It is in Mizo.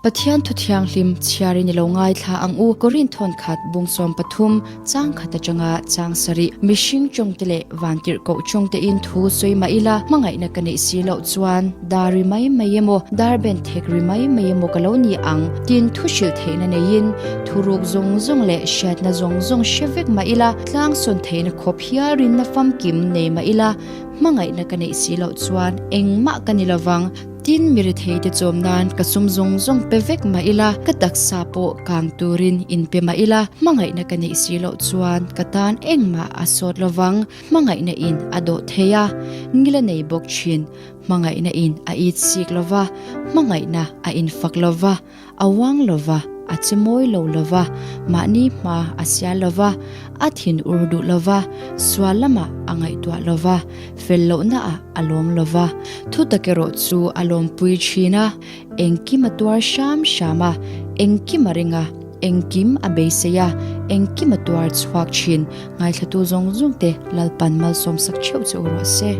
Pathian thu thianghlim chhiarin i lo ngaithla ang u. Korin thawn khat bung 13 chang khat atanga chang sarih mihring tawngte leh vantirhkoh tawngtein thu sawi mah ila hmangaihna ka neih si loh chuan dar ri mai mai emaw dar ben thek ri mai mai emaw ka lo ni ang tin thu hrilh theihna neiin thuruk zawng zawng leh hriatna zawng zawng hre vek mah ila tlang sawn theihna khawp hial rinna famkim nei mah ila hmangaihna ka neih si loh chuan engmah ka ni lovang. Tin, mi retheite chawm nan ka sum zawng zawng pe vek mah ila, ka taksa pawh kang turin inpe mah ila, hmangaihna ka neih si loh chuan ka tan engmah a sawt lovang. Hmangaihna in a dawh thei a, ngil a nei bawk thin. Hmangaihna in a it sik lova, hmangaihna a infak lova. A uang lo va, a che mawi lo lo va, mahni hma a sial lo va, a thin ur duh lo va, sual lamah a ngaihtuah lo va, fel lohnaah a lawm lo va. Thutak erawh chu a lawmpui thin a, engkim a tuar hram hram a, engkim a ring a, engkim a beisei a, engkim a tuar chhuak thin. Ngaithlatu zawng zawngte Lalpan malsawmsak theuh che u rawh se.